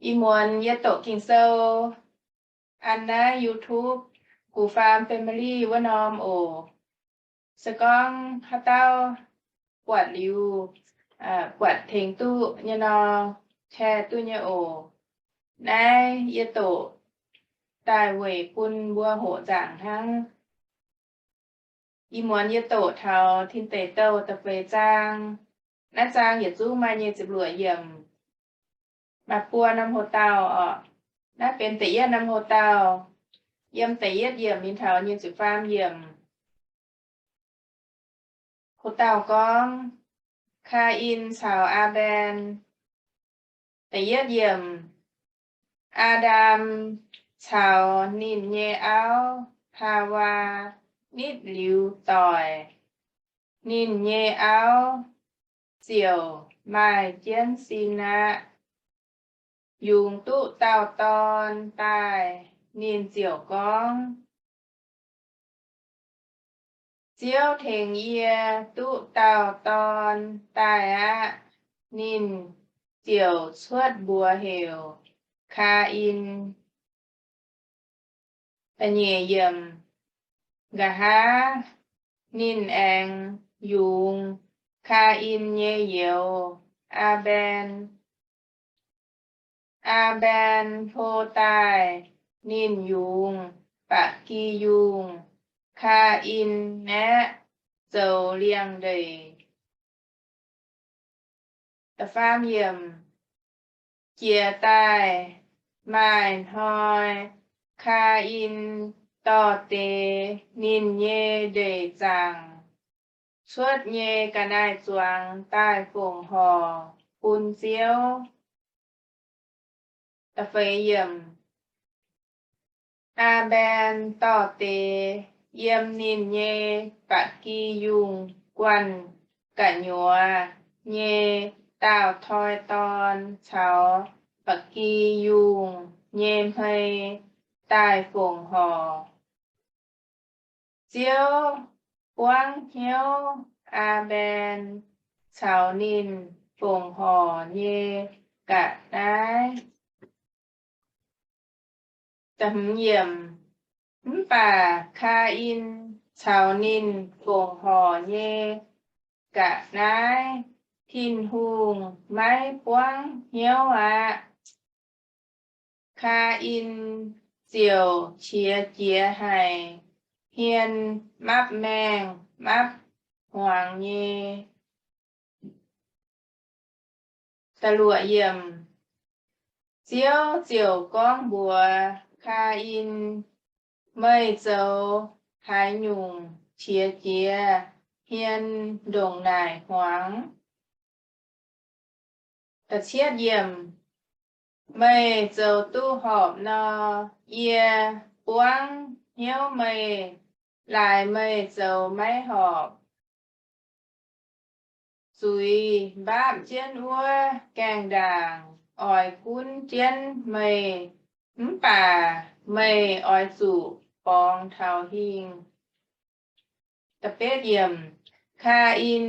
Ih muonz yie doqc Ging-Sou an naaiv YouTube Gu Faam Family wuov norm oc. Se gorngv haaix dauh buatc liuz, buatc tengx duqv nyei nor, share duqv nyei oc. Naaiv yie doqc daaih weic bun mbuo hoqc nzaangc hnangv. Ih muonz yie doqc taux Tin Deic Douh da'feix zaang. Naaiv zaang yietc zungv maaih nyei ziepc luoqc yiemc. Maaih buo norm hoc-dauh oc. Naaiv benx da'yietv norm hoc-dauh. Yiem da'yietv yiemc mingh taux nyei ziepc faam yiemc. Hoc-dauh gorngv, Kaa^in caux Aa^mben. Da'yietv yiemc, Aa^ndam caux ninh nyei auv Haawaa nitv liuz doic, ninh nyei auv ziouc maaih jienv sin aqv. Yungz duqv dauh dorn daaih, ninh ziouc gorngv, Ziouv tengx yie duqv dauh dorn daaih aqv. Ninh ziouc cuotv mbuox heuc Kaa^in. Da'nyeic yiemc, nqa'haav ninh aengx yungz Kaa^in nyei youz, Aa^mben. Aa^mben hlo daaih, ninh yungz ba'gi yungh Kaa^in naeqv zoux liangx-ndeic. Da'faam yiemc, jiex daaih maaih hnoi, Kaa^in dorh deix ninh nyei ndeic zaangc cuotv nyei ga'naaiv-zuangx daaih fongc horc bun Ziouv. Da'feix yiemc, Aa^mben dorh deix yiem ninh nyei ba'gi yungh guanh gu'nyuoz nyei daauh toi dorn caux ba'gi yungh nyei hmei daaih fongc horc. Ziouv buangv hnyouv Aa^mben caux ninh fongc horc nyei ga'naaiv. Mv baac Kaa^in caux ninh fongc horc nyei ga'naaiv Tin-Hungh maiv buangv hnyouv aqv. Kaa^in ziouc qiex jiez haic, hmien mapv maengh mapv hmuangx nyei. Ziouv ziouc gorngv mbuox Kaa^in, Meih zoux haaix nyungc qiex jiez hmien ndongc naaic hmuangx? Meih zoux duqv horpc nor, yie buangv hnyouv meih, laaix meih zoux maiv horpc. Zuiz mbaapv jienv wuov gaengh ndaangc oix gunv jienv meih, mv baac meih oix zuqc borngz taux hingh. Kaa^in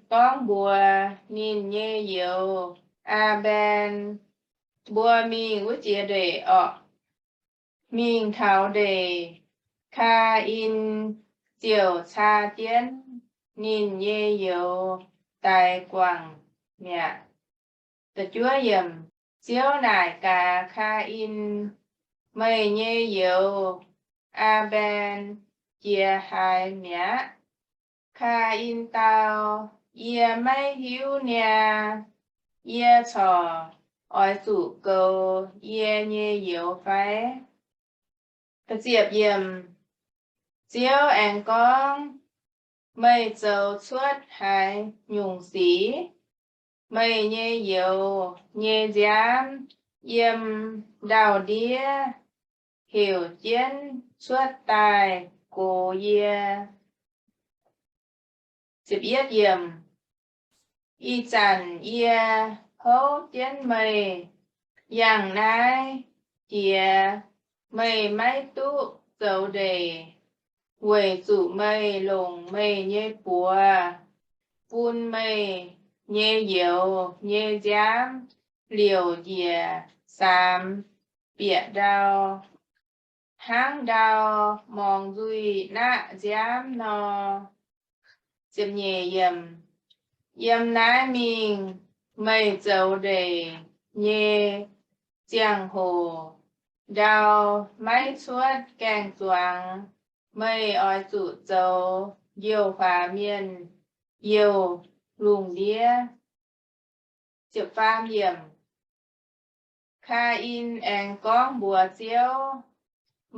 gorngv mbuox ninh nyei youz, Aa^mben, Mbuo mingh wuov jiex ndeic orqc. Mingh taux ndeic, Kaa^in ziouc caa jienv ninh nyei youz daix guangc mi'aqv. Ziouv naaic gaax Kaa^in, Meih nyei youz, Aa^mben, jiex haaix mi'aqv? Kaa^in dau, Yie maiv hiuv niaa. Yie corc oix zuqc goux yie nyei youz fai? Ziouv aengx gorngv, Meih zoux cuotv haaix nyungc sic? Meih nyei youz nyei nziaamv yiem ndau-ndiev heuc jienv cuotv daaih gox yie. Ih zanc yie houv jienv meih yangh naaiv jiex, meih maiv duqv zoux ndeic, weic zuqc meih longc meih nyei buoz bun meih nyei youz nyei nziaamv liouc njiec saamx bieqc ndau, hnangv ndau morngx nzuih naqv nziaamv nor. Yiem naaiv mingh meih zoux ndeic nyei ziangh hoc, ndau maiv cuotv gaeng-zuangx, meih oix zuqc zoux njoux huaax mienh youh lungh ndiev. Kaa^in aengx gorngv mbuox Ziouv,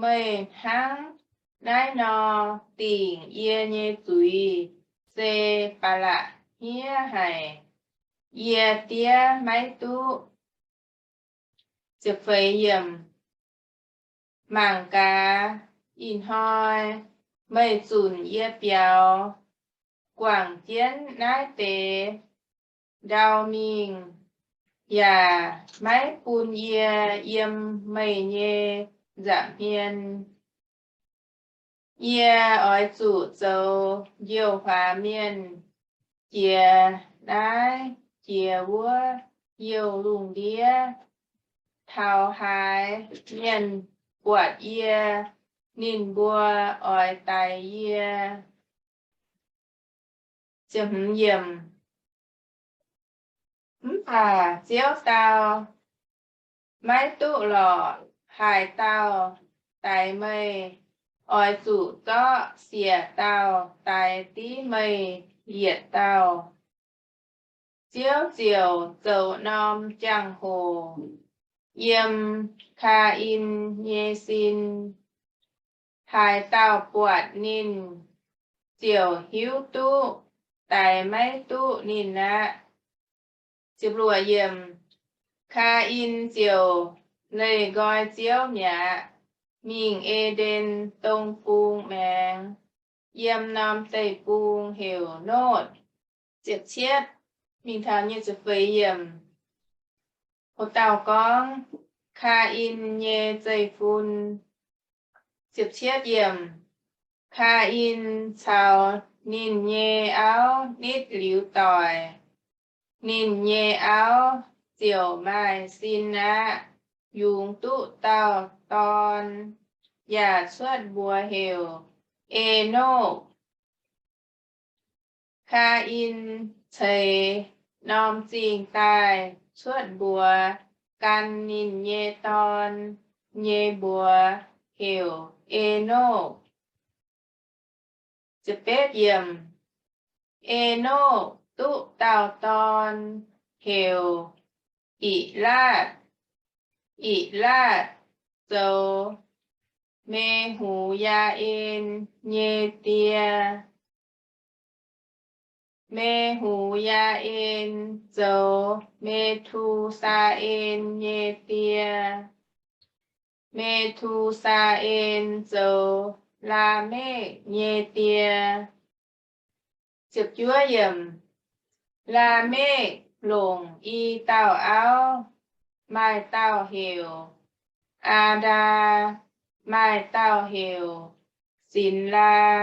Meih hnangv naaiv nor dingc yie nyei zuiz se ba'laqc hniev haic. Yie diev maiv duqv. Mangc gaax, ih hnoi meih zunc yie biaux guangc jienv naaiv deix ndau mingh, yaac maiv bun yie yiem meih nyei nza'hmien. Yie oix zuqc zoux njoux huaax mienh jiex naaiv jiex wuov youh lungh ndiev. Taux haaix mienh buatc yie, ninh mbuo oix daix yie. Mv baac Ziouv dau, Maiv duqv lorqc. Haaix dauh daix meih, oix zuqc zorqv siec dauh daix div meih yietc dauh. Ziouv ziouc zoux norm jangx-hoc yiem Kaa^in nyei sin. Haaix dauh buatc ninh ziouc hiuv duqv daix maiv duqv ninh aqv. Kaa^in ziouc leih nqoi Ziouv mi'aqv, mingh E^nden Dong Bung maengx, yiem norm deic-bung heuc Notv. Mingh taux, horpc dauh gorngv Kaa^in nyei zeiv-fun. Kaa^in caux ninh nyei auv nitv liuz doic, ninh nyei auv ziouc maaih sin aqv, yungz duqv dauh dorn, yaac cuotv mbuox heuc Enokv. Kaa^in ceix norm zingh daaih cuotv mbuox gan ninh nyei dorn nyei mbuox heuc Enokv. Enokv duqv dauh dorn heuc Iqv^laatv. Iqv^laatv zoux Me^hu^yaa^en nyei die. Me^hu^yaa^en zoux Me^tu^saa^en nyei die. Me^tu^saa^en zoux Laamekv nyei die. Laamekv longc i dauh auv, maaih dauh heuc Aa^ndaa, maaih dauh heuc Sinx^laa.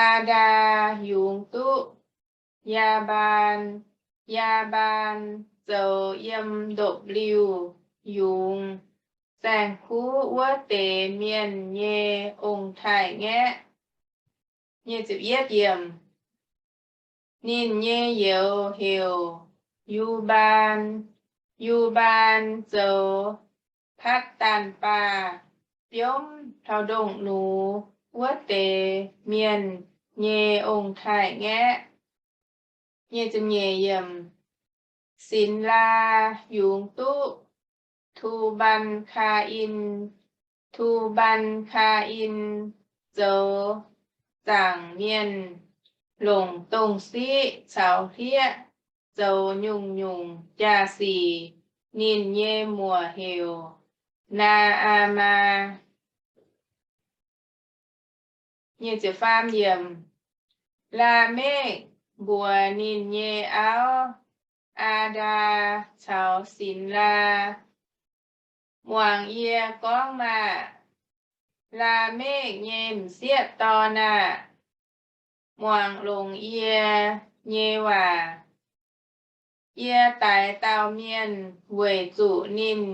Aa^ndaa yungz duqv Yaa^mbaan. Yaa^mbaan zoux yiem ndopv-liuh yungz saeng-kuv wuov deix mienh nyei ong-taaix-ngaeqv. Ninh nyei youz heuc Yu^mbaan. Yu^mbaan zoux Patv^daan^baa biomv taux ndongc nux wuov deix mienh nyei ong-taaix-ngaeqv. Sinx^laa yungz duqv Tu^mbaan Kaa^in. Tu^mbaan Kaa^in zoux zaangc mienh, longc dongh siqv caux hlieqv zoux nyungc-nyungc jaa-sic. Ninh nyei muoc heuc Naa^aa^maa. Laamekv mbuox ninh nyei auv, Aa^ndaa, caux Sinx^laa, Muangx yie gorngv maah! Laamekv nyei m'sieqv dorn aah! muangx longx yie nyei waac. Yie daix dauh mienh weic zuqc ninh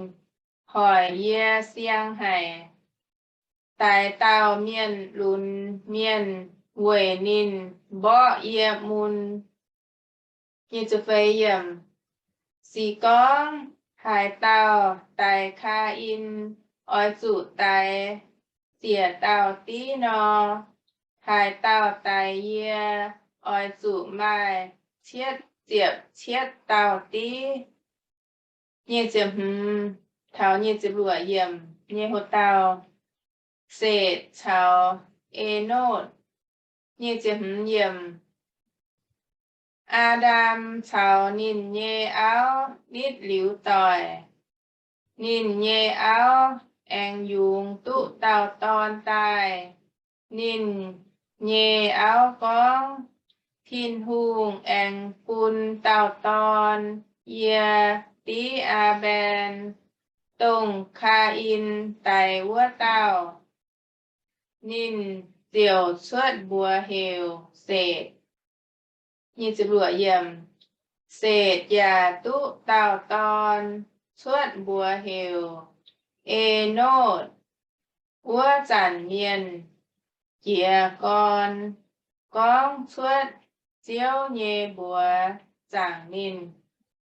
hoic yie siang haic, daix dauh mienh lunx mienh weic ninh mborqv yie mun. Sic gorngv haaix dauh daix Kaa^in, oix zuqc daix ziec dauh div nor, haaix dauh daix yie, oix zuqc maaih cietv ziepc cietv dauh div. Nyic ziepc hmz taux nyic ziepc luoqc yiemc nyei hoc-dauh, Setc caux Enotv. Nyic ziepc hmz yiemc, Aa^ndam caux ninh nyei auv nitv liuz doic, ninh nyei auv aengx yungz duqv dauh dorn daaih. Ninh nyei auv gorngv, Tin-Hungh aengx bun dauh dorn yie div Aa^mben, dongh Kaa^in daix wuov dauh. Ninh ziouc cuotv mbuox heuc Setc. Setc yaac duqv dauh dorn, cuotv mbuox heuc Enotv. Wuov zanc mienh jiez gorn gorngv cuotv Ziouv nyei mbuox zaangc ninh.